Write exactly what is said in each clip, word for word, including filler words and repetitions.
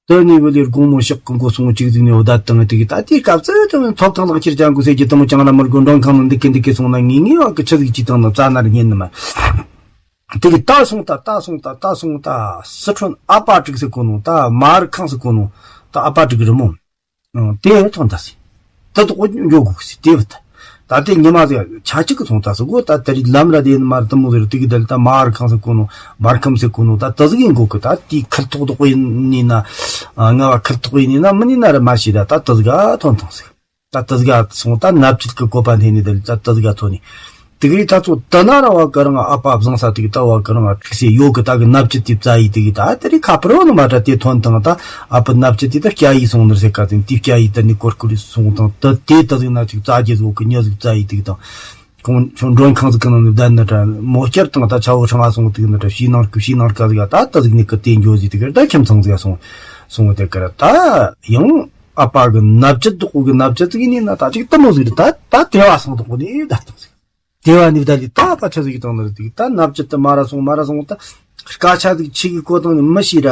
དེ་ནས་བུ་ལས་དགོང་མོ་ཞག་གི་མགོ་སོང་གཅིག་ཟིག་ནས་བརྡ་བཏང་དེ་གི་ད་དེའི་སྐབས་སུ་ཅང་ཐོབ་ཐང་ལག་ཁྱེར་ཅང་གི་ཟེར་གྱི་དེ་མོ་ཅང་ན་མར་གོ་མགྲོན་ཁང་ནང་འདུག་གི་འདུག་གི་སོང་ན་ངེས་ངེས་བ་གི་ཆི་ཟིག་ཅི་བཏང་ན་རྩ་ན་ར་ཉན་ནི་མ། དེ་གི་ད་སོང་ད་ད་སོང་ད་ད་སོང་ད་སི་ཁྲོན་ཨ་ཕ་དྲུག་ཟེར་གོ་ནོ་ད་མ་རུ་ཁང་ཟེར་གོ་ནོ་ད་ཨ་ཕ་དྲུག་གི་རི་མོ། ཨང་། དེ་ཐོན་ད་སི། ད་དོག་འགྱོ་དགོས་སི་དེ་བུད། ད་དེ་ཉི་མ་ཟེར་ཆ་གཅིག་གི་ཐོན་ད་སི་གོ་ད་དེ་རི་ལམ་ར་དེ་ནི་མར་དུ་མོ་ཟེར་དེ་གི་དལ་ད་མ་རུ་ཁང་ཟེར་གོ་ནོ་མ་རུ་ཁམ་ཟེར་གོ་ནོ་ད་ད་ཟིག་ཡིན་གོ་གི་ད་དེ་ཁལ་ཐོག་དོག་ཡིན་ནི་ན། ང་བ་ཁལ་ཐོག་ཡིན་ནི་ན་མི་ནི་ན་ར་མ་ཤི་ད་ད་ད་ཟིག་ག་ཐོན་ཐང་ཟིག་ད་ད་ཟིག་ག་སོང་ད་ནབ་ཅིག་གི་བཀོད་པ་འཐེན་ནི་དལ་ད་ད་ཟིག་ག་ཐོན་ནི། དེ་གི་རི་ད་ཚོ་ད་ན་ར་བ་ག་རང་ཨ་ཕ་བཟང་ས་དེ་གི་ད་བ་ག་རང་ཨ་ཁྲིག་སེ་ཡོད་གི་ད་གི་ནབ་ཅིག་དེ་བཙའ་ཡི་དེ་གི་ད་དེ་རི་ཁ་པར་བ་ནི་མ་ད་དེ་ཐོན་དང་ད་ཨ་ཕ་ནབ་ཅིག་དེ་ད་སྐྱ་ཡི་སོང་ནི་ར་ཟེར་ག་དེ་དེ་སྐྱ་ཡི་ད་ནི་གོར་གོར་སོང་དང་ད་དེ་ད་ཟིག་ན་ཅིག་བཙའ་རྒྱུ་ཟིག་གི་ཉོ་ཟིག་བཙའ་ཡི་དེ་གི་དང་། ཁོང་ཁྱོད་མགྲོན་ཁང་ཟིག་གི་ནང་ནས་བསྡད་ནི་འདྲ་མོ་བསྐྱར་དང་ད་ཆ་བོ་ཧྲང་ང་སོང་དུས་ནི་འདྲ་ཕྱི་ནང་གི་ཕྱི་ནང་ཀ་ཟིག་ད་ད་ཟིག་ནི་གི་དེ་འགྱོ་ཟིག་དེ་གར་ད་ཁྱིམ་ཚང་ཟིག་སོང་སོང་དེ་གར་ད་ཡང་ཨ་ཕ་གི་ནབ་ཅི་དོག་གི་ནབ་ཅི་ཟིག་ནི་ན་ད་ཅིག་ད་མོ་ཟིག་རེད་ད་ད་དེ་བ་སང་དོག་ནི་ད་ད་ཟིག་དེ་བ་ནི་བསྡད་ལི་ད་ད་ཆ་ཟིག་དང་ནི་རེད་ད་ནབ་ཅི་ད་མ་ར་སོང་མ་ར་སོང་ད། སྐད་ཆ་ཟིག་ཆི་གི་གོ་དང་ནི་མི་ཤེས་ར།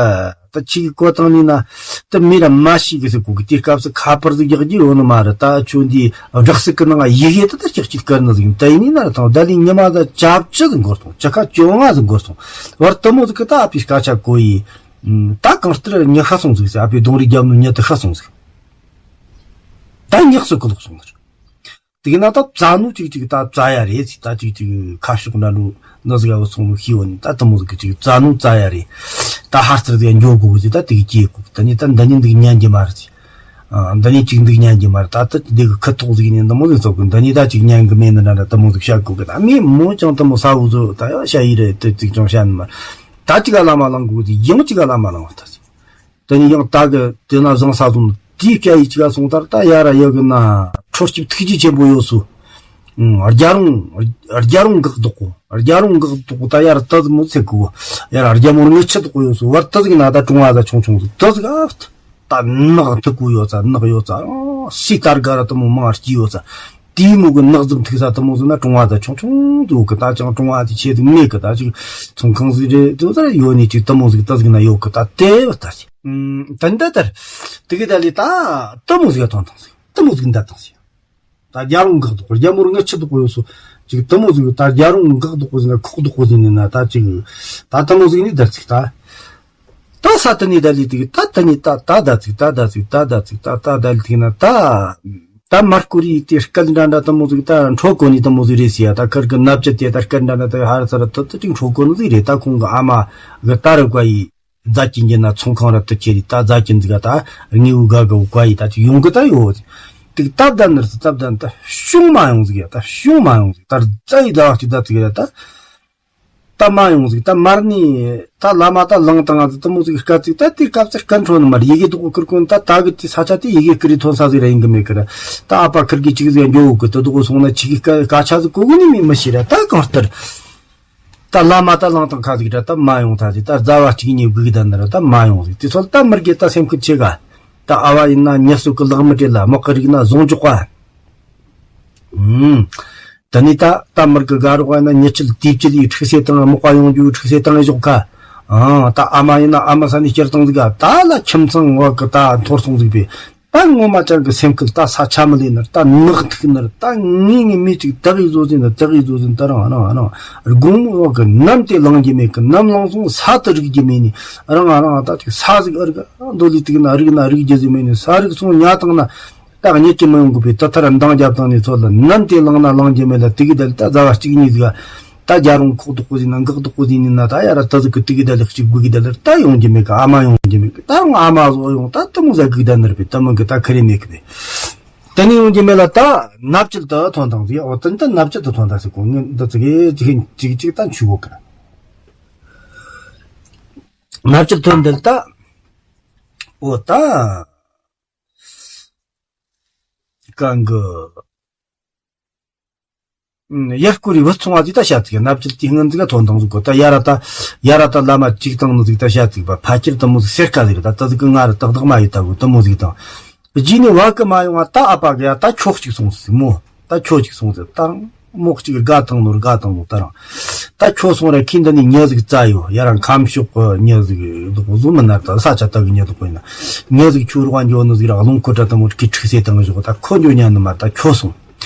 ད་ཆི་གི་གོ་དང་ནི་ན། ད་མི་ར་མ་ཤེས་གི་ཟེར་གོ་གི་དེ་སྐབས་སུ་ཁ་པར་ཟིག་རྒྱག་རྒྱུ་ཡོད་ནི་མ་རེད་ད་ཁྱོད་འདི་སྦྲག་སྲིད་གི་ནང་ཡི་གེ་ད་ད་ཅིག་ཅིག་བཀར་ནི་ཟིག་ད་ཡིན་ནི་ན་ར་དང་ད་ལི་ཉི་མ་ད་ཅབ་ཅི་ཟིག་འགོར་སོང་ཅི་ཁ་བཅོ་ལྔ་ཟིག་འགོར་སོང་བར་དུ་མོ་ཟིག་གི་ད་ཨ་ཕའི་སྐད་ཆ་གོ་ཡི། ད་གང་ལྟར་ཉི་ཤ་སོང་ཟིག་ཟེར་ཨ་ཕའི་གདོང་རིས་རྒྱབ་ནི་ཉི་ད་ཤ་སོང་ཟིག་ད་ཉག་སུ་གི་ལོག་སོང་ཟིག་དེ་གི་ན་ད་བཙའ་ནོ་ཅིག་ཅིག་ད་བཙའ་ཡ་རེད་ཟེར་ད་ཅིག་ཅིག་ཁ་ཕྱོགས་འདྲ་འགྲོ་ནི་ཟིག་ཡ་བོ་སོང་ནོ་ཤི་བོ་ནི་ད་དུ་མོ་ཟིག་གི་ཅིག་བཙའ་ནོ་བཙའ་ཡ་རེད། ད་ཧར་ཚུར་ཟིག་འགྱོ་དགོས་ཟེར་ད་དེ་གི་སྐྱེ་དགོས་ད་ནི་ད་འདི་ནི་འདུག་ཉན་གྱི་མ་རེད་ཟེར། ཨ། འདི་ནི་ཅིག་འདུག་ཉན་གྱི་མ་རེད་ད་ད་དེ་གི་ཁུ་ཐོག་ཟིག་ནི་འདི་མོ་ཟིག་ཚོགས་གི་འདི་ནི་ད་ཅིག་ཉན་གི་མེད་ནི་འདྲ་འདྲ་དུ་མོ་ཟིག་བཤད་དགོས་གི་ད་མི་མོ་ཅང་དུ་མོ་ས་བོ་ཟོ་ད་ཡ་བཤད་ཡི་རེད་དེ་ཅིག་ཅང་བཤད་ནི་མ་རེད། ད་ཅིག་ག་ལ་མ་ལང་དགོས་ཟེར་ཡང་ཅིག་ག་ལ་མ་ལང་བ་ད་ཟེར། དེ་ནི་ཡང་ད་གི་དེ་ན་བཟང་ས་དུང་དེའི་སྐྱ་ཡི་ཅིག་ག་སོང་ལྟར་ད་ཡ་ར་ཡ་གི་ན་ཁྲོ་སྐྱིབས་ཐུགས་རྗེ་ཆེན་པོ་ཡོད་སུ། ཨང་། རྒྱ་རུང་རྒྱ་རུང་འགག་དོག་གོ་རྒྱ་རུང་འགག་དོག་གོ་ད་ཡ་ར་ད་ཟི་མོ་ཚེ་གོ་ཡ་ར་རྒྱ་མོར་ངི་ཆི་དོག་གོ་ཡོད་སུ་བར་ད་ཟི་གི་ན་ད་ཀྲུང་བ་ད་ཆུང་ཆུང་ཟི་ད་ཟི་ག་ད་ནག་ཐུག་གོ་ཡོད་ས་ནག་ཡོད་ས་སི་ཏར་ག་ར་ད་མོ་མང་སྐྱི་ཡོད་ས། དེའི་མོ་གི་ནག་འཛུམ་ཐིག་ས་དུ་མོ་ཟིག་ན་ཀྲུང་བ་ད་ཆུང་ཆུང་དུ་ཡོད་གི་ད་ཅང་ཀྲུང་བ་དེ་ཆེ་ཟིག་མེད་གི་ད་ཅིག་ཚོང་ཁང་ཟིག་རེད་དུ་ད་ཡོད་ནི་ཅིག་དུ་མོ་ཟིག་ད་ཟིག་ན་ཡོད་གི་ད་དེ་བ་ད་ཅིག་ད་འདི་ལྟར་དེ་གི་ད་ལི་ད་དུ་མོ་ཟིག་ཐོན་ཐང་ཟིག་དུ་མོ་ཟིག་འདའ་ཐང་ཟིག་ད་རྒྱ་རུང་འགག་དོག་རྒྱ་མོར་ངི་ཆི་དོག་ཡོད་སོ་ཅིག་དུ་མོ་ཟིག་ད་རྒྱ་རུང་འགག་དོག་ཟིག་ན་ཁོག་དོག་ཟིག་ནི་ན་ད་ཅིག་ད་དུ་མོ་ཟིག་ནི་ད་ཅིག་ད། ད་ས་ཏི་ནི་ད་ལི་ཏི་གི་ད་ཏི་ནི་ད་ད་ད་ཚིག་ད་ད་ཚིག་ད་ད་ཚིག་ད་ད་ད་ལི་ཏི་ན་ད། ད་མར་ཀུ་རི་དེ་སྐད་འདྲ་འདྲ་དུ་མོ་ཟིག་ད་འཕྲོ་གོ་ནི་དུ་མོ་ཟིག་རེད་ཟེར་ཡ་ད་ཁར་གི་ནབ་ཅི་དེ་ད་སྐད་འདྲ་འདྲ་ད་ཧར་ཚར་ཐུ་ཐུ་ཅིག་འཕྲོ་གོ་ནི་ཟིག་རེད་ད་ཁོང་གི་ཨ་མ་གི་ད་རུ་ཀ་ཡི་རྫ་ཅན་གྱི་ན་ཚོང་ཁང་ར་ཏུ་ཁྱེར་རི་ད་རྫ་ཅན་ཟིག་ག་ད་དངོས་བོ་ག་གི་བོ་ཀ་ཡི་ད་ཅིག་ཡོང་གི་ད་ཡོད་ཟིག་ཏིག་སྟབས་ད་ནར་ཟིག་སྟབས་ད་ད་བྱུང་མ་ཡོང་ཟིག་ཡ་ད་བྱུང་མ་ཡོང་ཟིག་ད་རྫ་ཡི་ཟླ་བ་གཅིག་ད་ཟིག་ཡ་ད། ད་མ་ཡོང་ཟིག་ད་མར་ནི་ད་བླ་མ་ད་ལང་དང་ང་ཟིག་དུ་མོ་ཟིག་སྐད་ཅིག་ད་དེ་སྐབས་སུ་སྐད་འཕྲོ་ནི་མར་ཡི་གེ་དོག་གི་ཁུར་གོན་ད་ད་གི་དེ་ས་ཆ་དེ་ཡི་གེ་ཀི་རི་ཐོན་ས་ཟིག་ར་ཡིན་གི་མེད་གི་ར་ད་ཨ་ཕ་ཁིར་གི་ཅིག་ཟིག་འགྱོ་གི་དུ་དོག་སོང་ན་ཆི་གི་སྐད་སྐད་ཆ་ཟིག་གོ་གི་ནི་མི་མི་ཤེས་ར་ད་གང་ལྟར་ད་བླ་མ་ད་ལང་དང་ཁ་ཟིག་ར་ད་མ་ཡོང་ཐ་ཟིག་ད་ཟླ་བ་གཅིག་གཉིས་དགུ་གི་ད་ནི་ར་ད་མ་ཡོང་ཟིག་དེ་ཚོ་ད་མི་རྒྱལ་ད་སེམས་ཁུར་ཆེ་ག་ད་ཨ་བ་ཡིན་ན་ཉེ་སོ་གི་ལག་མི་སྤྲད་ལ་མག་གི་རིག་ན་བཟུང་འཇོག་ག་ཨུམ། ད་ནི་ད་ད་མར་གི་དགའ་རོགས་ན་ཉི་ཆིལ་དུས་བཅུ་ལི་ཁྲིག་སེ་དང་མག་པ་ཡོང་རྒྱུ་ཁྲིག་སེ་དང་བཞོག་ཁ། ཨང་ད་ཨ་མ་ཡིན་ན་ཨ་མ་ས་ནས་སྐྱེར་བཏང་ཟིག་ག་ད་ལ་ཁྱིམ་ཚང་བ་གི་ད་འཐོར་སོང་ཟིག་པས། ད་ངོ་མ་ཅང་གི་སེམས་ཁུལ་ད་ས་ཆ་མི་ལས་ནར་ད་ནག་ཐིག་ནར་ད་ངེས་ངེས་མི་ཅིག་ད་གི་བཟོ་ཟིན་ད་ད་གི་བཟོ་ཟིན་ད་རང་རང་རང་དགོང་མོ་བ་གི་ནམ་དེ་ལང་རྒྱུ་མེད་གི་ནམ་ལང་སོང་ས་དུ་རིག་རྒྱུ་མེད་ནི་རང་རང་ད་ཅིག་ས་ཟིག་ཨར་ག་འདོ་ལི་ཐིག་ན་རིག་ན་རིག་རྒྱུ་ཟིག་མེད་ནི་ས་རིག་སོང་ཉ་དང་ན། ད་གཉིད་ཀྱི་མི་ཡོང་གི་པའི་ད་ཐར་འདང་རྒྱབ་དང་ནས་ཚོད་ལ་ནམ་དེ་ལངས་ན་ལངས་རྒྱུ་མེད་ལ་དེ་གི་དལ་ད་ཟླ་བ་གཅིག་གཉིས་ཟིག་ད་རྒྱ་རུང་ཁོག་དོག་པོ་ཟིག་ན་འགག་དོག་པོ་ཟིག་ནི་ན་ད་ཡ་ར་ད་ཟིག་གི་དེ་གི་དལ་གཅིག་དགུ་གི་དལ་ད་ཡོང་རྒྱུ་མེད་གི་ཨ་མ་ཡོང་རྒྱུ་མེད་གི་ད་ང་ཨ་མ་བཟོ་ཡོང་ད་དུ་མོ་ཟ་གི་ད་ནར་པའི་ད་མི་གི་ད་ཁ་རེ་མེད་གི་པའི་ད་ནི་ཡོང་རྒྱུ་མེད་ལ་ད་ནབ་ཅིལ་ད་ཐོན་དང་ཟིག་ཨོ་ད་ད་ནབ་ཅིལ་ད་ཐོན་ད་ཟིག་གོ་ངི་ད་ཟིག་གི་ཅིག་ཅིག་ཅིག་ད་འཆུ་བོ་གི་ནབ་ཅིལ་ཐོན་དལ་ད་ཨོ་ད། གང་གི། ཡར་སྐོར་རི་བུ་ཚོང་བ་དེ་ད་བཤད་ཚིག་ནབ་ཅིལ་དེ་སྔོན་ཚིག་ཐོན་དང་ཟིག་གོ་ད་ཡ་ར་ད་ཡ་ར་ད་བླ་མ་གཅིག་དང་ནི་ཟིག་ད་བཤད་ཚིག་པ་ཕ་ཁྱེར་དུ་མོ་ཟིག་སེར་ཀ་ཟིག་རེད་ད་ད་ཟིག་གི་ང་ར་ཏག་ཏག་མ་ཡོད་ད་གོ་དུ་མོ་ཟིག་དང་རྗེས་ནས་བ་གི་མ་ཡོང་བ་ད་ཨ་ཕ་གི་ཡ་ད་ཁྱོག་གཅིག་སོང་ཟིག་མོ་ད་ཁྱོག་གཅིག་སོང་ཟིག་དང་། མོ་གཅིག་དགའ་བཏང་ནོ་དགའ་བཏང་ནོ་ད་རང་། ད་ཁྱོད་སོང་ར་ཁྱི་འདི་ནས་མྱི་ཟིག་བཙལ་ཡོད། ཡ་རང་ཁམས་ཕྱོགས་གི་མྱི་ཟིག་འདུག་བཟོ་མི་ནར་ད་ས་ཆ་ད་གི་མྱི་འདུག་ཡིན་ན། མྱི་ཟིག་ཁྱོད་རོགས་འགྱོ་ནི་ཟིག་ར་རླུང་འཁོར་དྲ་དུ་མོ་གི་ཁྲིག་སེ་བཏང་བཞག་ད་ཁོ་འགྱོ་ཉན་ནི་མ་ད་ཁྱོད་སོང་།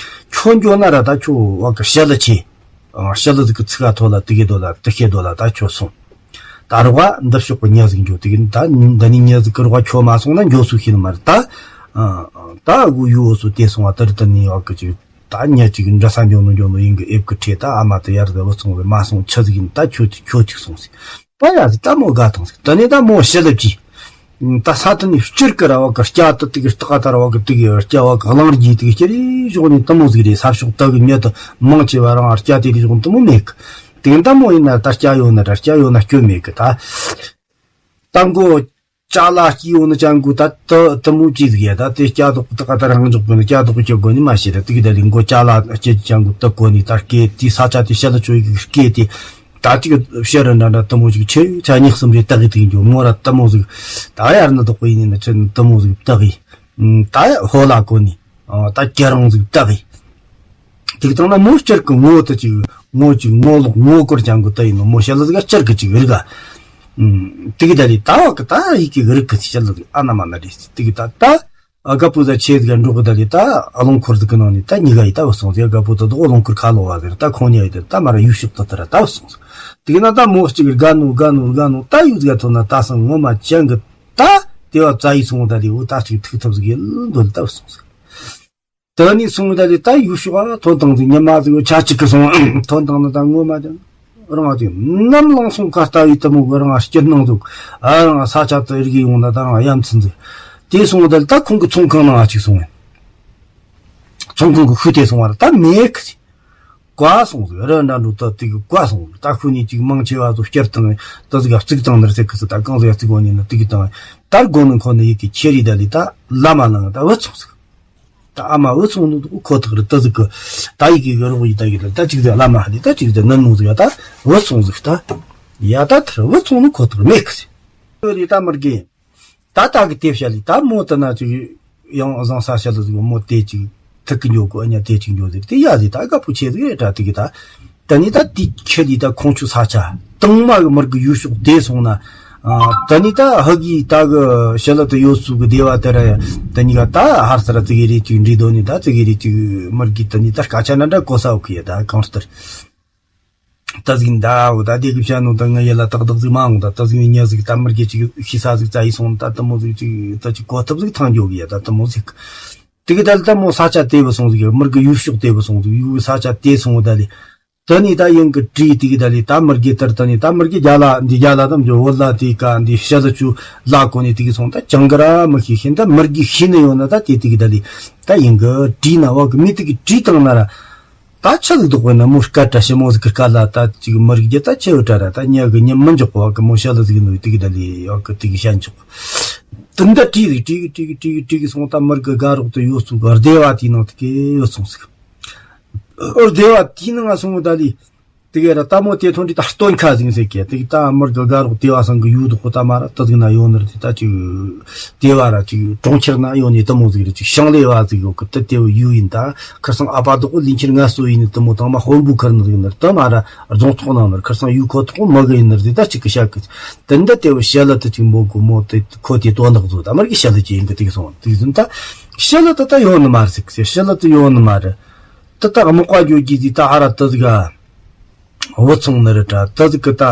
ཁྱོད་འགྱོ་ན་ར་ད་ཁྱོད་བ་གི་ཞི་ལི་ཆེ། ཨང་ཞི་ལི་ཟིག་གི་ཚིག་ག་ཐོ་ལ་དུ་གེ་དོ་ལ་དུ་ཤེ་དོ་ལ་ད་ཁྱོད་སོང་། ད་རོགས་འདི་ཕྱོགས་གི་མྱི་ཟིག་འགྱོ་དུ་གེ་ད་འདི་ནི་མྱི་ཟིག་གི་རོགས་ཁྱོད་མ་སོང་ན་འགྱོ་སུ་ཤེས་ནི་མ་རེད་ད། ཨ་ད་དགུ་ཡུ་འོ་སུ་དེ་སོང་བ་ད་རི་ད་ནི་བ་གི་ཅིག་ད་ཉ་གཅིག་འདྲ་ས་འགྱོ་ནོ་འགྱོ་ནོ་ཡིན་གི་ཨེབ་གི་ཁྲེ་ད་ཨ་མ་ད་ཡར་ད་བུ་ཚོང་རེ་མ་སོང་ཆི་ཟིག་ཡིན་ད་ཁྱོད་ཅིག་ཁྱོད་ཅིག་སོང་ཟིག་ད་ཡ་ཟིག་ད་མོ་དགའ་ཐང་ཟིག་ད་ནི་ད་མོ་ཞི་ལི་ཅི། ད་ས་ད་ནི་སྤྱིར་གི་ར་བ་གི་སྐྱ་ད་དུ་གི་སྟག་ད་ར་བ་གི་དུ་གི་སྐྱ་བ་གི་གླང་རྒྱུ་དུ་གི་སྐྱ་རི་ཞོག་ནི་ད་མོ་ཟིག་རེད། ས་ཕྱོགས་ད་གི་མྱི་ད་མང་ཆེ་བ་རང་སྐྱ་དེ་རི་ཞོག་ད་མོ་མེད་གི་དེ་ད་མོ་ཡིན་ན་ད་སྐྱ་ཡོད་ན་ར་སྐྱ་ཡོད་ན་སྐྱོ་མེད་གི་ད། ད་མགོ་ཅ་ལག་སྐྱིད་ཡོད་ན་ཅང་གུ་ད་ད་ད་མུ་ཅི་ཟིག་ཡ་ད་དེ་སྐྱ་དོག་ད་ག་ད་རང་འཇོག་དགོས་ན་སྐྱ་དོག་སྐྱོ་དགོས་ནི་མ་ཤེས་ར་དེ་གི་ད་ལི་མགོ་ཅ་ལག་སྐྱིད་ཅང་གུ་ད་གོ་ནི་ད་སྐད་དེ་ས་ཆ་དེ་ཤ་ལ་ཆོས་གི་སྐད་དེ་ད་ཅིག་ཤ་ར་འདྲ་འདྲ་ད་མུ་ཅིག་ཆེ་ཆ་ཉིག་གསུམ་རེ་ད་གི་དེ་གི་འཇོག་མོ་ར་ད་མུ་ཟིག་ད་ཡར་ན་དོག་པ་ཡིན་ནི་ན་ཆེ་ད་མུ་ཟིག་ད་གི་ད་ཧོ་ལ་གོ་ནི་ད་ཀྱ་རང་ཟིག་ད་གི་དེ་གི་དང་ན་མོ་སྤྱིར་གི་ངོ་དེ་ཅིག་ངོ་ཅིག་ངོ་ལོག་ངོ་སྐོར་ཅང་གི་ད་ཡིན་ནོ་མོ་ཤ་ལ་ཟིག་སྤྱིར་གི་ཅིག་རི་ག་ཨུམ། དེ་གི་ད་ལི་ད་བ་གི་ད་ཡི་གི་རི་གི་ཅི་ལ་ཟིག་ཨ་ན་མ་ན་རི་དེ་གི་ད་ད་ཨ་ག་པུ་ཟ་ཆེ་ཟིག་འགྲོ་གི་ད་ལི་ད་ཨ་ལོང་འཁོར་ཟིག་གི་ནང་ནི་ད་ཉི་ག་ཡི་ད་བུ་སོང་ཟིག་ཨ་ག་པུ་ད་དོ་ཨ་ལོང་འཁོར་ཁ་ལོ་བ་ཟིག་ད་ཁོང་ཉ་ཡི་ད་ད་མ་ར་ཡུ་ཤུག་ད་ད་ར་ད་བུ་སོང་ཟིག་དེ་གི་ན་ད་མོ་གཅིག་གི་དགའ་ནོ་དགའ་ནོ་དགའ་ནོ་ད་ཡུ་ཟིག་ཐོན་ན་ད་སང་ངོ་མ་ཅང་གི་ད་དེ་བ་བཙལ་ཡི་སོང་ད་ལི་བུ་ད་ཅིག་ཐུག་ཐབས་ཟིག་ཡིན་འདོད་ད་བུ་སོང་ཟིག་དེ་ནས་སོང་ད་ལི་ད་ཡུལ་ཕྱོགས་ཐོན་དང་དེ་ཉི་མ་ཟིག་ཆ་གཅིག་གི་སོང་ཐོན་དང་ནི་ད་ངོ་མ་དེ་རང་དེ་ནམ་ལངས་སོང་ཁ་ལྟ་བའི་དེ་མོ་གི་རང་སྐྱིད་སྣང་ཟིག་ཨ་རང་ས་ཆ་དེ་རིག་ཡོང་ན་ད་རང་ཡ་མཚན་ཟིག་དེ་སོང་ད་ལི་ད་ཁོང་གི་ཚོང་ཁང་ནང་ཨ་ཅིག་སོང་ཚོང་ཁང་གི་ཤུལ་དེ་སོང་བ་ད་མེད་གི་ཀ་སོང་ཟིག་རི་འདྲ་འགྲོ་ད་དེ་གི་ཀ་སོང་ཟིག་ད་ཁུ་ནས་ཅིག་མང་ཆེ་བ་ཟིག་སྐྱར་དང་ད་ཟིག་བཙུགས་དང་ནར་སེ་གི་སི་ད་གང་ཟིག་བཙུགས་གོ་ནས་ནི་དེ་གི་དང་ད་དགོ་ནི་ཁོ་ནི་ཡི་གི་ཁྱེར་ཡི་ད་ལི་ད་ལ་མ་ལངས་ད་བུད་སོང་ཟིག་ད་ཨ་མ་བུད་སོང་ནོ་ཁོ་ཐག་རེད་ད་ཟིག་གི་ད་ཡི་གེ་གི་རོགས་ཡི་ད་གི་ད་ད་ཅིག་ཟིག་བླ་མ་ཧ་ལི་ད་ཅིག་ཟིག་ནན་མོ་ཟིག་ཡ་ད་བུད་སོང་ཟིག་ད་ཡ་ད་ཐར་བུད་སོང་ནོ་ཁོ་ཐག་མེད་གི་ཟིག་ཡོད་རེད་ད་མར་གི་ད་ད་གི་དེ་བཤད་ལི་ད་མོ་ད་ན་ཅིག་ཡང་བཟང་ས་བཤད་ལི་ཟིག་མོ་དེ་ཅིག་ཐུག་གི་འགྱོ་གོ་ཨ་ཉ་དེ་ཅིག་འགྱོ་ཟིག་དེ་ཡ་ཟིག་ད་དགའ་པོ་ཆེ་ཟིག་རེད་ད་དེ་གི་ད། ད་ནི་ད་དེ་ཁྱེད་ལི་ད་ཁོང་ཆུ་ས་ཆ་དང་མ་གི་མར་གི་ཡུལ་ཕྱོགས་དེ་སོང་ན། ཨ་ད་ནི་ད་ཧ་གི་ད་གི་ཞི་ལ་དུ་ཡོད་སུ་གི་སྡེ་བ་དེ་ར་ད་ནི་ག་ད་ཧར་ས་ར་ཙི་གི་རེ་ཅིག་འདྲི་དོ་ནི་ད་ཙི་གི་རེ་ཅིག་མར་གི་ད་ནི་ད་སྐད་ཆ་ན་འདྲ་གོ་ས་འོ་གི་ཡ་ད་གང་ལྟར། ད་ཟིག་འདའ་འོ་ད་དེ་གི་བཤད་ནོ་ད་ང་ཡ་ལ་ཏག་ཏག་ཟིག་མ་འོང་ད་ད་ཟིག་ནི་ཉ་ཟིག་ད་མར་གི་ཅིག་ཤི་ས་ཟིག་ཙ་ཡི་སོང་ད་ད་མོ་ཟིག་ཅིག་ད་ཅིག་གོ་ཐབས་ཟིག་ཐང་འགྱོ་གི་ཡ་ད་ད་མོ་ཟིག་དེ་གི་ད་ལྟ་མོ་ས་ཆ་དེ་བུད་སོང་ཟིག་མར་གི་ཡུལ་ཕྱོགས་དེ་བུད་སོང་ཟིག་ཡུལ་ས་ཆ་དེ་སོང་ད་ལི། ད་ནི་ད་ཡིན་གི་བྲིས་དེ་གི་ད་ལི་ད་མར་གི་ལྟར་ད་ནི་ད་མར་གི་རྒྱ་ལ་འདི་རྒྱ་ལ་དམ་ཇོ་བོ་ལ་དེ་ཀ་འདི་ཤ་ལ་ཆུ་ལ་གོ་ནི་དེ་གི་སོང་ད་ཅང་གི་ར་མི་ཤེས་ཤིན་ད་མར་གི་ཤེས་ནི་ཡོད་ན་ད་དེ་དེ་གི་ད་ལི་ད་ཡིན་གི་བྲིས་ན་བ་གི་མི་དེ་གི་བྲིས་བཏང་ན་ར་ད་ཆ་ཟིག་དོག་པ་ན་མོ་སྐད་གྲ་ཞི་མོ་ཟིག་གི་སྐད་ལ་ད་ཅིག་མར་གི་ད་ཆེ་བ་གྲ་ར་ད་ཉ་གི་ཉ་མི་འཇོག་བ་གི་མོ་ཤ་ལ་ཟིག་ནོ་དེ་གི་ད་ལི་ཡོད་གི་དེ་གི་ཤ་འཇོག་དེ་འདྲ་བྲིས་ཟིག་བྲིས་གི་བྲིས་གི་བྲིས་གི་བྲིས་གི་སོང་ད་མར་གི་དགའ་རོགས་དུ་ཡོད་སུ་གི་སྡེ་བ་དེའི་ནང་དེ་གི་ཡོད་སོང་ཟིག་ཨོ་སྡེ་བ་དེའི་ནང་སོང་ད་ལི། དེ་ག་ར་ལྟད་མོ་དེ་ཐོན་དུས་ད་སྟོན་ཁ་ཟིན་ཟེར་གི་དེ་གི་ད་མར་གི་དགའ་རོགས་སྡེ་བ་སང་གི་ཡུལ་དུ་ཁོ་ད་མ་ར་ད་ཟིག་ན་ཡོད་ནི་རེད་དེ་ད་ཅིག་སྡེ་བ་ར་ཅིག་གྲོང་ཁྱེར་ན་ཡོད་ནི་ལྟད་མོ་ཟིག་རེད་ཅིག་ཤང་ལེ་བ་ཟིག་ཡོད་གི་དེ་དེ་བ་ཡུལ་ཡིན་ད་ཁར་སང་ཨ་ཕ་དོ་ཁོ་ལིན་ཁྱེར་ང་སོ་ཡིན་ནི་ལྟད་མོ་དང་མ་དཔོན་པོ་ཁར་ནི་ཟིག་ནི་རེད་ད་མ་ར་རྫོང་ཐོག་ནང་ནི་རེད་ཁར་སང་ཡུལ་ཁོ་ཐོག་མ་གི་ཡིན་ནི་རེད་དེ་ད་ཅིག་གི་བཤད་གི་དེ་འདི་དེ་བ་ཤ་ལ་དེ་ཅིག་མོ་གི་མོ་དེ་ཁོ་དེ་དོན་དག་ཟོ་ད་མར་གི་ཤ་ལ་ཅིག་ཡིན་གི་དེ་གི་སོང་དེ་གི་ཟིན་ད་ཤ་ལ་དེ་ད་ཡོད་ནི་མ་རེད་ཟིག་ཟེར་ཤ་ལ་དེ་ཡོད་ནི་མ་རེད། ད་ལྟ་དམག་པ་འགྱོ་རྒྱུ་དེ་ད་ཨ་ར་ཏི་ཟིག་ག་བུད་སོང་ནི་རེད་དྲ་ཏི་ཟིག་གི་ད་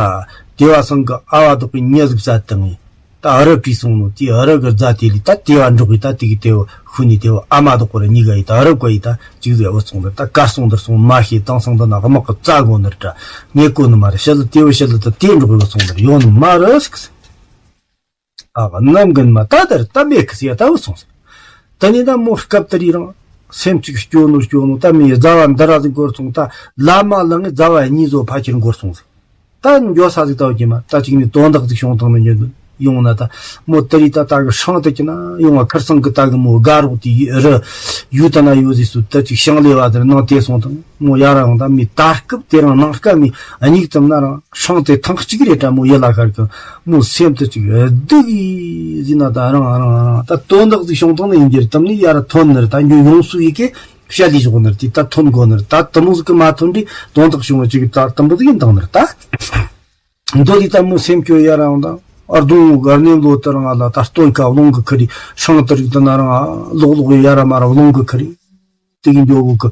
དེ་བ་སང་གི་ཨ་བ་དོག་པའི་མྱི་ཟིག་བསད་བཏང་ངས་ད་ཨ་ར་བྲིས་སོང་ནོ་དེ་ཨ་ར་གི་རྫ་དེ་ལས་ད་དེ་བ་འགྲོགས་གི་ད་དེ་གི་དེ་བ་ཤུ་ནི་དེ་བ་ཨ་མ་དོག་པོ་ར་གཉིས་ཀ་ཡི་ད་ཨ་ར་བཀའ་ཡི་ད་ཅིག་ཟིག་བུད་སོང་ནི་རེད་ད་གར་སོང་འདིར་སོང་མ་ཤེས་དེང་སང་འདི་ན་དམག་གི་རྩ་དགོ་ནི་རེད་དྲ་ངས་གོ་ནི་མ་རེད་ཤི་ལི་དེ་བ་ཤི་ལི་ད་དེ་འགྲོགས་གི་བུད་སོང་ནི་རེད་ཡོང་ནི་མ་རེད་ཟིག་ཨ་གནམ་རྒན་མ་ད་དར་ད་མེད་གི་ཟེར་ཡ་ད་བུད་སོང་ཟེར། ད་ནི་ད་མོ་སྐབས་དེར་ཡི་རང་སེམས་ཅིག་སྐྱོ་ནོ་སྐྱོ་ནོ་ད་མི་ཡི་རྫ་བ་འདི་ར་ཟིག་འགོར་སོང་ད་ལ་མ་ལ་ངི་རྫ་བ་གཉིས་ཟོ་ཕ་ཁྱེར་འགོར་སོང་ཟེར། ད་འགྱོ་ས་ཟིག་ད་བ་ཀྱི་མ་ད་ཅིག་ནི་དོན་དག་ཟིག་བྱུང་དང་ནི་ཡོང་ན་ད་མོ་དེ་རི་ད་ད་གི་ཧྲང་དེ་ཀྱི་ན་ཡོང་བ་ཁར་སང་གི་ད་གི་མོ་དགའ་རོགས་དེ་ཡི་རི་ཡུལ་ད་ན་ཡོད་ཟིག་སུ་ད་ཅིག་ཤང་ལེ་བ་དེར་ནང་དེ་སོང་དང་མོ་ཡ་ར་ཡོང་ད་མི་ད་སྐབས་དེ་རང་ནང་སྐབས་མི་གཉིས་ཙམ་ན་རང་། ཧྲང་དེ་ཐེངས་གཅིག་རེ་དྲ་མོ་ཡི་ལ་ཤར་གི་མོ་སེམས་དུ་ཅིག་སྡུག་གི་ཟིན་ན་ད་རང་རང་རང་ད་དོན་དག་ཟིག་བྱུང་དང་ནི་ཡིན་རྒྱུ་རེད་དམ་ནི་ཡར་ཐོན་ནི་རེད་ད་འགྱོ་ཡོང་སུ་ཡི་གེ་ བཤད་ལས་བཞག་ནི་རེད། དེ་ད་ཐོན་དགོས་ནི་རེད། ད་དུ་མོ་ཟིག་གི་མ་ཐོན་དུས་དོན་དག་བྱུང་བ་ཅིག་ད་དུ་མོ་ཟིག་ཡིན་དང་ནི་རེད་ད། མདོ་ལི་ད་མོ་སེམས་སྐྱོ་ཡ་རང་དང་ཨར་དུང་གར་ནེམ་ལོ་དུ་རང་ལ་ད་སྟོན་ཁ་རླུང་གི་ཁུ་རི་ཤིང་དུ་རིག་དུ་ན་རང་ལོག་ལོག་ཡ་ར་མ་ར་རླུང་གི་ཁུ་རི་དེ་གི་འགྱོ་གོ་གི།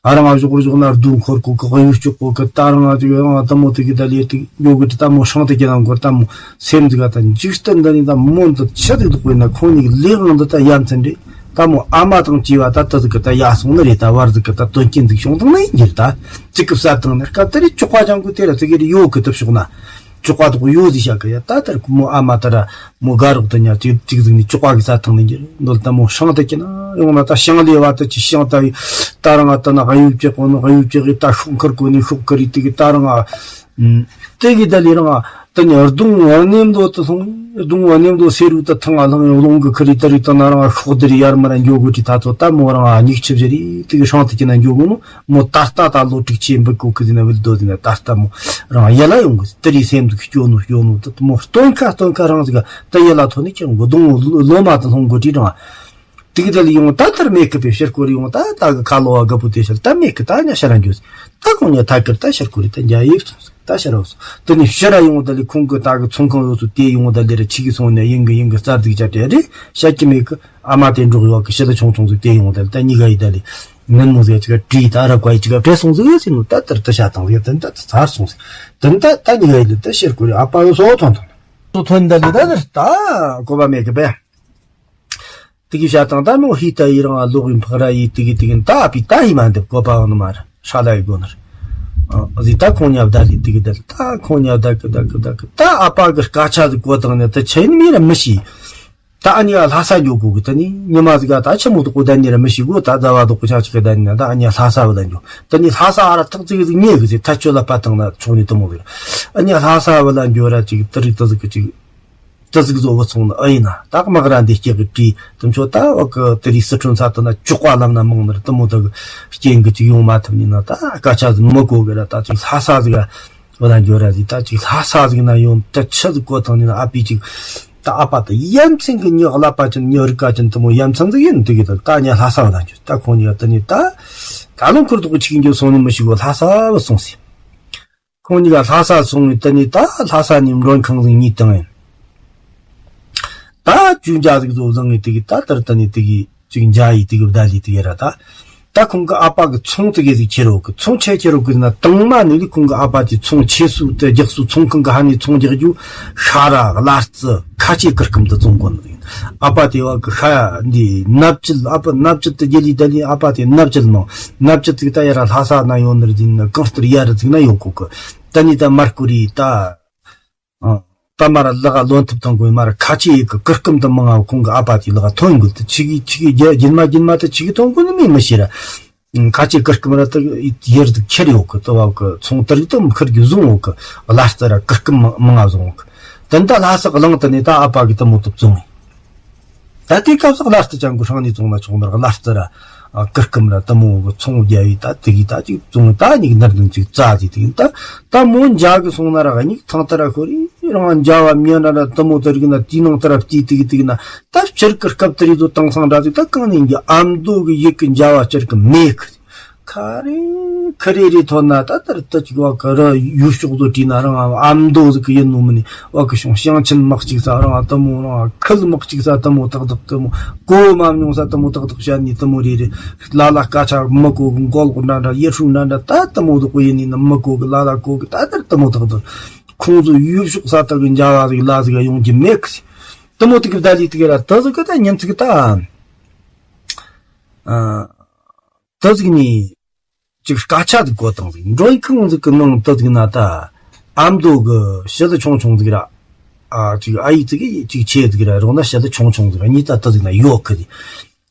ཨ་རང་ཞོག་ར་ཞོག་ན་རྡུང་འཁོར་གོ་གི། གཡུ་ལྕོག་གོ་གི། ད་རང་ཅིག་རང་ད་མོ་དེ་གི་ད་ལས་དེ་འགྱོ་གི། ད་མོ་ཤིང་དུ་གི་ནང་གོ་ད་མོ་སེམས་ཟིག་ག་ད་འཇིག་རྟེན་འདི་ནི་ད་མོ་འདི་ཆི་ཟིག་འདུག་པས་ན། ཁོང་གཉིས་ཀྱི་ལས་དབང་འདི་ད་ཡ་མཚན་རེད། ད་མོ་ཨ་མ་དང་བཅས་པ་ད་ད་ཟིག་གི་ད་ཡ་སོང་ནི་རེད། ད་བར་ཟིག་གི་ད་དོན་རྐྱེན་ཟིག་བྱུང་དང་ནི་ཡིན་གྱི་རེད། ད་ཅིག་གི་བསད་དང་ནི་སྐབས་དེ་རེད། ཅོག་པ་ཅང་གི་དེ་ར་ཟིག་གི་རེད། ཡོད་གི་དུ་ཕྱོགས་ན། ཅོག་པ་དོག་ཡོད་ཟིག་བྱ་གི་ཡ། ད་ལྟར་མོ་ཨ་མ་ད་ར་མོ་དགའ་རོགས་དུ་ཉ་ཅིག་ཅིག་ཟིག་ནི་ཅོག་པ་གི་ས་ཐང་ནི་འགྱུར་འདོད། ད་མོ་ཤིང་དུ་གྱི་ན་ཡོང་ན་ད་ཤིང་ལས་བ་དུ་ཅི་ཤིང་ད་ད་རང་ད་ན་གཡུ་བཅག་གོ་ནོ་གཡུ་བཅག་གི། ད་ཤོག་འཁར་གོ་ནི་ཤོག་འཁར་རི་དེ་གི་ད་རང་དེ་གི་ད་ལི་རང་ད་ནི་རྡུང་བ་ནེམ་དོ་དུ་སོང་། རྡུང་བ་ནེམ་དོ་སེ་རུ་ད་ཐང་ང་ལྷང་ཡོང་ལོང་གི་ཁུ་རི་ད་རི་ད་ན་རང་ཤོག་དི་རི་ཡར་མར་འགྱོ་གོ་ཅི། ད་ཚོ་ད་མོ་རང་སྙིགས་ཆུ་བཞི་རི་དེ་གི་ཤིང་དུ་གྱི་ན་འགྱོ་གོ་ནོ། མོ་ད་ལྟ་ད་ལོ་དྲུག་ཅུ་འབུད་གོ་གི་ཟིན་ན་བིལ་དོ་ཟིན་ན་ད་ལྟ་མོ་རང་ཡ་ལ་ཡོང་གི་དེ་རིང་སེམས་འདུག་སྐྱོ་ནོ་སྐྱོ་ནོ་ད་མོ་སྟོན་ཁ་སྟོན་ཁ་རང་ཟིག་ད་ཡ་ལ་ཐོན་ནི་ཁྱེད་གོ་གདོང་ལོ་མ་ད་ལྷུང་གོ་དྲི་རང་དེ་གི་ད་ལ་ཡོང་ད་ལྟར་མེད་གི་པའི་ཕྱིར་སྐོར་ཡོང་ད་ད་གི་ཁ་ལོ་བ་དགའ་པོ་དེ་ཕྱིར་ད་མེད་གི། ད་ཉ་ཤ་ར་འགྱོ་ཟིག་ད་ཁོང་ཉ་ཐ་ཀིར་ད་ཕྱིར་སྐོར་ད་འཇའ་ཡིབ་སོང་ཟིག་ད་ཤ་ར་བ་སོང་། དེ་ནས་ཕྱི་ར་ཡོང་ད་ལི་ཁོང་གི་ད་གི་ཚོང་ཁང་ཡོད་སུ་དེ་ཡོང་ད་ལི་ར་ཆི་གི་སོང་ནས་ཡིན་གི་ཡིན་གི་རྩ་ཟིག་བྱ་དེ་རེད་བཤད་ཀྱི་མེད་གི། ཨ་མ་དེ་འགྲོགས་ཡོད་གི་ཞི་ལི་ཆུང་ཆུང་ཟིག་དེ་ཡོང་དེ་ལ་ད་གཉིས་ཀ་ཡི་ད་ལི་ངན་མོ་ཟིག་ཅིག་ག་བྲིས་ད་ར་ཀ་ཡི་ཅིག་ག་བྲེས་སོང་ཟིག་ཟེར་ནོ། ད་དེར་ད་ཤ་དང་ཟིག་དེ་ད་ད་ཚར་སོང་ཟིག་དེ་ད་ད་གཉིས་ཀ་ཡི་ལི་ད་ཕྱིར་སྐོར་ཨ་ཕ་ཡོད་སོ་ཐོན་ཐོན་སོ་ཐོན་ད་ལི་ད་དེར་ད་གོ་བ་མེད་གི་པས། དེ་གི་ཤ་དང་ད་མོ་ཧི་ད་ཡི་རང་ལོག་ཡིན་ཕག་ར་ཡི་དེ་གི་དེ་གི་ད་ཨ་ཕི་ད་ཧི་མ་འདེབས་གོ་པ་འོ་ནི་མ་ར་ཧྲ་ལ་ཡི་གོ་ནི་ར་ཟིག་ད་ཁོང་ཉ་བ་ད་ལི་དེ་གི་ད་ལི་ད་ཁོང་ཉ་བ་ད་གི་ད་གི་ད་གི་ད་ཨ་ཕ་གི་སྐད་ཆ་ཟིག་གོ་དང་ནི་ད་ཆེ་ནི་མི་ར་མི་ཤེས། ད་ཨ་ནི་ཡ་ལྷ་ས་འགྱོ་གོ་གི། ད་ནི་ཉི་མ་ཟིག་ག་ད་ཆི་མོ་དོག་གོ་ད་ནི་ར་མི་ཤེས་གོ། ད་ཟ་བ་དོག་གོ་ཆ་ཅིག་གི་ད་ནི་ན་ད་ཨ་ནི་ཡ་ལྷ་ས་བ་ལ་འགྱོ། ད་ནི་ལྷ་ས་ཨ་ར་ཐག་ཅིག་ཟིག་ཉེ་གི་ཟིག་ཐ་ཆོད་ལ་པ་ཐང་ན་ཆོག་ནི་དུ་མོ་གི་ར། ཨ་ནི་ཡ་ལྷ་ས་བ་ལ་འགྱོ་ར་ཅིག་ཏི་རིག་ཏི་ཟིག་གི་ཅིག་ཏི་ཟིག་བཟོ་བ་ཚོང་ན་ཨ་ཡིན་ན་ད་དམག་ར་འདི་སྐྱེ་གི་བྲིས་དུ་མཆོད། ད་བ་གི་ཏི་རིག་སི་ཁྲོན་ས་དུ་ན་ཅོག་པ་ལམ་ན་མང་ནི་ར་དུ་མོ་ད་གི་རྐྱེན་གི་ཅིག་ཡོང་མ་ཐུབ་ནི་ན་ད་སྐད་ཆ་ཟིག་མི་གོ་གི་ར། ད་ཅིག་ལྷ་ས་ཟིག་ག་བ་ལ་འགྱོ་ར་ཟིག་ད་ཅིག་ལྷ་ས་ཟིག་ན་ཡོང་ད་ཆི་ཟིག་གོ་ཐང་ནི་ན་ཨ་ཕི་ཅིག་ད་ཨ་ཕ་ད་ཡ་མཚན་གི་ཉི་ཀླད་པ་ཅན་ཉི་རིག་ཀ་ཅན་དུ་མོ་ཡ་མཚན་ཟིག་ཡིན་དུ་གི། ད་ད་ཉ་ལྷ་ས་བ་ལ་འགྱོ། ད་ཁོང་ཉི་ད་ནི་ད་ད་ལོ་ཁུར་དོག་ཅིག་འགྱོ་སོང་ནི་མི་ཤེས་གོ། ལྷ་ས་བ་སོང་ཟིག་ཁོང་ཉི་ག་ལྷ་ས་སོང་ནི་ད་ནི་ད་ལྷ་ས་ནི་མགྲོན་ཁང་ཟིག་གཉིས་དང་ཡིན། ད་ཅུང་འཇའ་ཟིག་བཟོ་བཟང་ངེ་དེ་གི་ད་ལྟར་ད་ནི་དེ་གི་ཅིག་འཇའ་ཡི་དེ་གི་བརྡ་ལི་དེ་གི་ར་ད། ད་ཁོང་གི་ཨ་ཕ་གི་ཚོང་དེ་གི་ཟིག་ཁྱེར་རོ་གི། ཚོང་ཆེ་ཁྱེར་རོ་གི་ན་དང་མ་ནི་ལི་ཁོང་གི་ཨ་ཕ་དེ་ཚོང་ཆེ་སུ་དེ་རྒྱག་སུ་ཚོང་ཁང་གི་ཧ་ནི་ཚོང་རྒྱག་རྒྱུ་ཤ་ར་གླ་རྩི་ཁ་ཆེ་གི་སྐམ་དུ་བཙོང་གོ་ནི་ཨ་ཕ་དེ་བ་གི་ཤ་འདི་ནབ་ཅིལ་ཨ་ཕ་ནབ་ཅིལ་དུ་རྒྱལ་ལི་ད་ལི་ཨ་ཕ་དེ་ནབ་ཅིལ་མང་ནབ་ཅིལ་ཙིག་ད་ཡ་ར་ལྷ་ས་ན་ཡོད་ནི་ར་ཟིན་ན་གང་ལྟར་ཡ་ར་ཙིག་ན་ཡོད་གོ་གི། ད་ནི་ད་མར་ཀུ་རི་ད། ཨ། ད་མ་ར་ལག་ལོན་ཐུབ་ཐང་གོ་མ་ར་ཁ་ཆེ་ཡི་གི་གུར་སྐམ་དུ་མང་ང་ཁོང་གི་ཨ་ཕ་དེ་ལག་ཐོན་གི། ད་ཆི་གི་ཆི་གི་རྒྱ་རྒྱུན་མ་རྒྱུན་མ་ད་ཆི་གི་ཐོན་གོ་ནི་མི་མི་ཤེས་ར། ཁ་ཆེ་གུར་སྐམ་ར་ད་ཡེར་དུ་ཁྱེར་ཡོད་གི། ད་བ་གི་ཚོང་དར་གི་ད་མཁར་གི་བཟུང་ཡོད་གི། གླ་རྩི་ར་གུར་སྐམ་མང་ང་བཟུང་ཡོད་གི། ད་ནི་ད་ལྷ་ས་གླིང་དུ་ནི་ད་ཨ་ཕ་གི་ད་མོ་ཐུབ་བཙོང་ངི། ད་དེ་སྐབས་སུ་གླ་རྩི་ཅང་གི་ཧྲང་ནས་བཙོང་ན་ཆོག་ནར་གླ་རྩི་ར། ཨ། གུར་སྐམ་ར་དུ་མོ་གི་ཚོང་རྒྱ་བའི་ད་དེ་གི་ད་ཅིག་བཙོང་ད་ཉིག་ནར་དུ་ཅིག་རྩ་ཅིག་དེ་གི་ད་ད་མོ་འཇའ་གི་སོང་ན་ར་ཉིག་ཐང་ལྟ་ར་ཁོ་རི་རང་འཇའ་བ་མྱི་ན་ར་དུ་མོ་དེ་རིག་ན་དེའི་ནང་ལྟ་ར་བལྟས་དེ་གི་དེ་གི་ན་ད་སྤྱིར་གི་སྐབས་དེ་རིག་དུ་དེང་སང་འདྲ་ཅིག་ད་གང་ནས་ཀྱི་ཨ་མདོ་གི་ཡིད་གི་འཇའ་བ་སྤྱིར་གི་མེད་གི། ཁ་རེ་ཁ་རེ་རེ་ཐོན་ན་ད་ལྟར་ད་ཅིག་བ་ཀ་ར་ཡུལ་ཕྱོགས་སུ་བྲིས་ན་རང་ཨ་མདོ་ཟིག་གི་ཡིན་ནོ་མིན་ནི་བ་ཀ་བྱུང་། ཞིང་ཆེན་དམག་གཅིག་ས་རང་དུ་མོ་རང་ཁུལ་དམག་གཅིག་ས་དུ་མོ་ཏག་ཏག་དུ་མོ་གོ་མ་མྱོང་ས་དུ་མོ་ཏག་ཏག་བཤད་ནི་དུ་མོ་རེ་རེ་ལ་ལ་སྐད་ཆ་མི་གོ་གི། མགོ་ལོག་འདྲ་འདྲ་ཡེ་ཧྲུ་འདྲ་འདྲ་ད་དུ་མོ་དུ་གོ་ཡིན་ནི་ན་མི་གོ་གི། ལ་ལ་གོ་གི། ད་ལྟར་དུ་མོ་ཏག་ཏག་ཁོང་ཚོ་ཡུལ་ཕྱོགས་ས་ཏག་གི་འཇའ་བ་ཟིག་ལ་ཟིག་ཡོང་གི་མེད་གི། དུ་མོ་དུ་གི་བརྡ་ལི་དུ་གི་ར་དུ་ཟིག་གི་ད་ཉིན་ཚིག་ད། ཨ། དུ་ཟིག་ནི། ཅིག་སྐད་ཆ་ཟིག་གོ་དང་ཟིག་མགྲོན་ཁང་ཟིག་གི་ནང་དུ་ཟིག་ན་ད། ཨ་མདོ་གི་ཞི་ལི་ཆུང་ཆུང་ཟིག་ར། ཨ། ཅིག་ཨ་ཡི་ཟིག་གི་ཅིག་ཆེ་ཟིག་ར་རོགས་ན་ཞི་ལི་ཆུང་ཆུང་ཟིག་གཉིས་ད་དུ་ཟིག་ན་ཡོད་གི་ཟིག་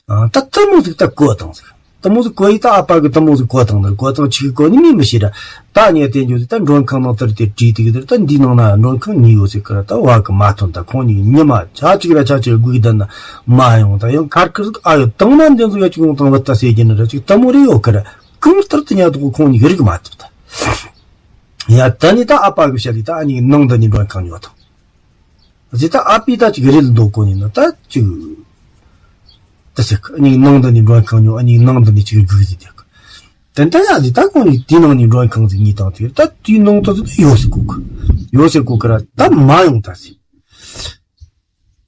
ཨ། ད་དུ་མོ་ཟིག་ད་གོ་དང་ཟིག་དུ་མོ་ཟིག་གོ་ཡི་ད་ཨ་ཕ་གི་དུ་མོ་ཟིག་གོ་དང་ནི་གོ་དང་ཆི་གི་གོ་ནི་མི་མི་ཤེས་ར། ད་ཉེ་དེ་འཇོག་ཟིག་ད་མགྲོན་ཁང་ནང་དུ་དེ་བྲིས་ཏེ་གི་དེར་ད་འདི་ནང་ན་མགྲོན་ཁང་གཉིས་ཡོད་ཟིག་གི་ར། ད་བ་གི་མ་ཐོན། ད་ཁོང་གཉིས་ཉི་མ་ཆ་གཅིག་ར་ཆ་གཅིག་སྒུག་ད་ན་མ་ཡོང་། ད་ཡང་ཁར་ཁིར་ཟིག་ཨ་ཡོད་དང་ན་འདི་ཟིག་ཡ་གཅིག་ཡོང་དང་བ་ད་ཟེར་གྱི་ནི་ར་ཅིག་དུ་མོ་རེ་ཡོད་གི་ར། གང་ལྟར་དུ་ཉལ་དུ་ཁོང་གཉིས་རིག་མ་ཐུབ་ད། ཡ་ད་ནི་ད་ཨ་ཕ་གི་བཤད་ལི་ད་ཨ་ནི་ནང་ད་ནི་མགྲོན་ཁང་ཉོ་དང་ཟིག་ད་ཨ་ཕི་ད་ཅིག་རིལ་འདོག་གོ་ནི་ན་ད་ཅིག་ ད་ཟེར་གི། ཨ་ནི་ནང་དུ་ནི་མགྲོན་ཁང་ཉོ། ཨ་ནི་ནང་དུ་ནི་ཅིག་སྒུག་ཟེར་དེ་གི། དེ་འདྲ་ཡ་ཟིག་ད་ཁོང་ནི་དེའི་ནང་ནི་མགྲོན་ཁང་ཟིག་ཉོས་དང་དེ་ད་དེའི་ནང་དུ་ཟིག་ཡོད་ཟེར་གོ་གི། ཡོད་ཟེར་གོ་གི་ར། ད་མ་ཡོང་ད་ཟེར།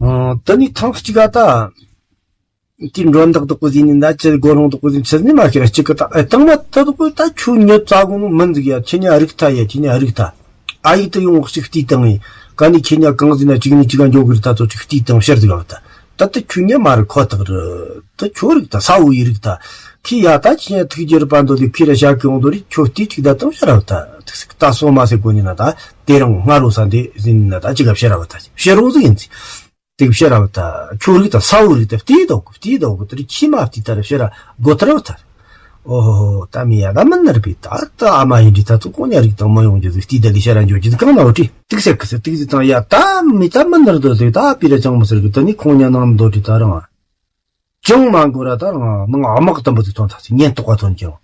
ཨ། ད་ནི་ཐེངས་གཅིག་ག་ད། དེ་མགྲོན་བདག་དག་པོ་ཟིག་ནི་ད་ཅི། སྒོ་རོང་དག་པོ་ཟིག་ཆི་ནི་མ་ཤེས་ར། གཅིག་གི་ད། ཨེ། དང་མ་ད་དག་པོ་ད་ཁྱོད་ཉོ་ཙ་གོ་ནོ་མིན་ཟིག་ཡ། ཁྱེད་ཉ་རིག་ཐ་ཡ། ཁྱེད་ཉ་རིག་ཐ། ཨ་ཡིག་ད་ཡོང་ངོ་ཅིག་བལྟས་དང་ངས། ག་ནི་ཁྱེད་ཉ་གང་ཟིག་ན་གཅིག་ནི་གཅིག་ག་འཇོག་གི་རེད། ད་ཚོ་ཅིག་བལྟས་དང་ཕྱིར་ཟིག་ག་བ་ད། ད་ད་ཁྱོད་ཉ་མ་རེད། ཁོ་ཐག་རེད། ད་ཁྱོད་རིག་ད། ས་བོ་ཡི་རིག་ད། ཁྱེད་ཡ་ད་ཁྱེད་ཉ་ཐུགས་རྗེ་རུ་པ་འདོད་དེ་ཁྱེད་ར་བྱ་གི་འོང་དོ་རེད། ཁྱོད་བལྟས་ཅིག་ད་དང་ཕྱིར་ར་བ་ད། ཐུགས་སུ་ད་སོ་མ་ཟེར་གོ་ནི་ན་ད། དེ་རིང་སྔ་རོ་ས་འདི་ཟིན་ནི་ན་ད་ཅིག་ག་ཕྱིར་ར་བ་ད། ཕྱིར་རོ་ཟིག་ཡིན་ཟིག་དེ་ཕྱིར་ར་བ་ད། ཁྱོད་རིག་ད། ས་བོ་རིག་ད། བལྟས་དོ་གི། བལྟས་དོ་གི། དེ་རིག་ཁྱི་མ་བལྟས་ད་ར་ཕྱིར་ར་སྒོ་ཐར་བ་ད། ཨོ་ཧོ་ཧོ། ད་མི་ཡ་ད་མི་ནར་བི་ད། ད་ཨ་མ་ཡིན་དྲི་ད་ཚོ་ཁོང་ཉ་རིག་དང་མ་ཡོང་རྒྱུ་ཟིག་བལྟས་ད་ལི་ཤ་ར་འཇོག་རྒྱུ་ཟིག་གང་ན་བ་དྲི་ཏིག་སེ་ཁི་སེ་ཏིག་ཟིག་དང་ཡ། ད་མི་ད་མི་ནར་དོ་ཟིག་ད་པི་ར་ཅང་མི་ཟེར་གི། ད་ནི་ཁོང་ཉ་ནང་མི་འདོ་དྲི་ད་རང་ཅང་མ་འགོར་ར་ད་རང་ནང་ཨ་མག་དམ་པོ་ཟིག་ཐོན་ད་ཟིག་ཉན་རྟོག་པ་ཐོན་ཀྱང་།